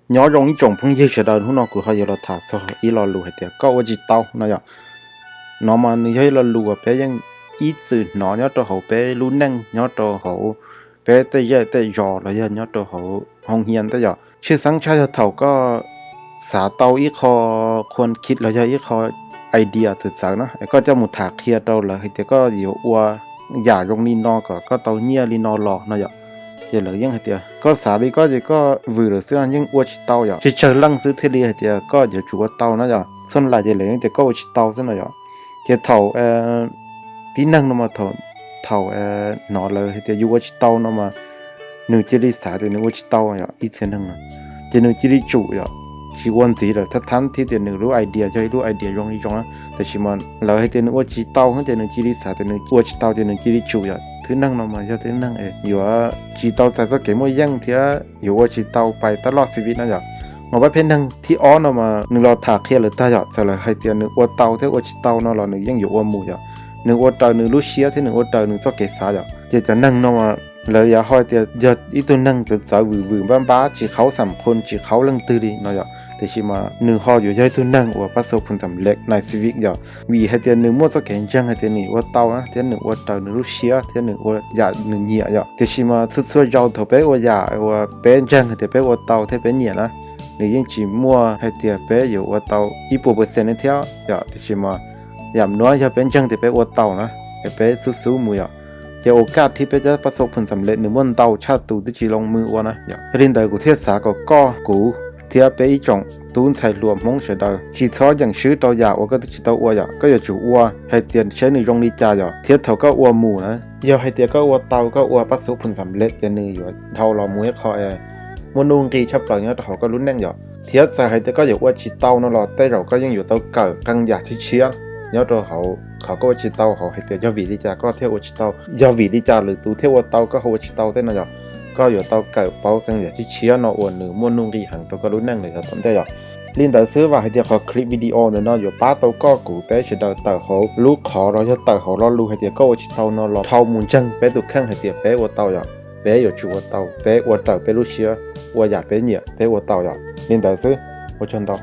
Nyob zoo ib tsoom phooj ywg sawv daws, hnub no kuv ho yuav los tham txog ib lo lus hais tias koj ua tsis tau no yom. No mas nws yog ib lo lus uas peb yeej ib txwm hnov nyob rau hauv peb lub neej, nyob rau hauv peb tej zej tej zos los yog nyob rau hauv hoo hias tej yom. Tshwj xeeb tshaj yog thaum koj xav tau ib qho khuam khib los yog ib qho idea txawv txawv na, es koj coj mus tham qhia rau lawv hais tias koj yuav ua yam zoo li no kom koj tau nyiaj li no los no yom. Ces lawv yeej hais tias koj xav li koj ces koj vwm lawm xwb, yeej ua tsis tau yom. Tsis tsawg leej xwb thiaj li hais tias koj yuav tsum ua tau na yom. Txhua lais ces lawv yeej tias koj ua tsis tau xwb no yom. Ces thaum tib neeg no mas thaum hnov lawv hais tias yus ua tsis tau no mas nws cia li xav tias nws ua tsis tau yom, ib txhia neeg no. Ces nws cia li tsum yom, tsis ua ntxiv lawm, thab thab thiab tias nws lub idea yog ib lub idea zoo li zoo, tab sis mas lawv hais tias nws ua tsis tau ces nws cia li xav tias nws ua tsis tau ces nws cia li tsum yom. Thwj neeg no mas yog thwj neeg yuav tsis tau txais txoj kev muaj yeej thiab yuav ua tsis tau pais tab loj xi vi no yom. Mas pab pheej neeg thib ob no mas nws los tham qhia lawv tag yom, txawm lawv hais tias nws ua tau thiab ua tsis tau no los nws yeej yuav ua mus yom. Nws ua raws nws lub siab thiab nws ua raws nws txoj kev xav yom. Ces cov neeg no mas lawv yuav ho tias yog ib tug neeg txawv txawv vwm vwm npab npab tsis khaub xam khun tsis khaub leej twg li no yom, tiam sis mas nws ho yuav yog ib tug neeg uas pab xo phum xam lej nais xi vij yom. Vim hais tias nws muaj txoj kev ntseeg hais tias nws ua tau na, thiab nws ua raws nws lub siab thiab nws ua yam nws nyiam yom. Tiam sis mas txhua txhua zaus thaum peb ua yam uas peb ntseeg hais tias peb ua tau thiab peb nyiam na, nws yeej tsis muaj hais tias peb yuav ua tau ib puas percent li thiab yom. Tiam sis mas yam nuav yog peb ntseeg tias peb ua tau na, es peb xub xub mus yom, ces ua kaj thiab peb cov pab xo phum xam lej nws muaj ntau tshaj tus twb tsis loo mws ua na yom. Yog li ntawd kuv thiaj xav kom koj, kuv, thiab peb ib tsoom tub ntxhais hluas Hmoob sawv daws tsis txhob yeem swb rau yam uas koj twb tsis tau ua yom. Koj yuav tsum ua hais tias saib nws zoo li cas yom, thiab thaum koj ua mus na, yog hais tias koj ua tau, koj ua pab xo phum xam lej ces nws yuav dhau los mus ib qho muaj nuj nqis tshaj plaws nyob rau hauv koj lub neej yom. Thiab txawm hais tias koj yuav ua tsis tau no los tej zaum koj yeej yuav tau kawm qee yam tshiab tshiab nyob rau hauv qhov koj ua tsis tau hauv hais tias yog vim li cas koj thiaj ua tsis tau, yog vim li cas lwm tus thiaj ua tau koj ho ua tsis tau tej no yom. Koj yuav tau kawm paub qee yam tshiab tshiab no uas nws muaj nuj nqis heev rau koj lub neej lawm yav tom ntej yom. Li ntawd xwb, vam hais tias qhov clip video ntawm no yuav pab tau koj kuv peb sawv daws tawm hauv lub qhov los yog tawm hauv lo lus hais tias koj ua tsis tau no los dhau mus ntseeg peb tus kheej hais tias peb ua tau yom. Peb yuav tsum ua tau, peb ua raws peb lub siab, ua yam peb nyiam peb ua tau yom. Li ntawd xwb, ua tsaug ntau.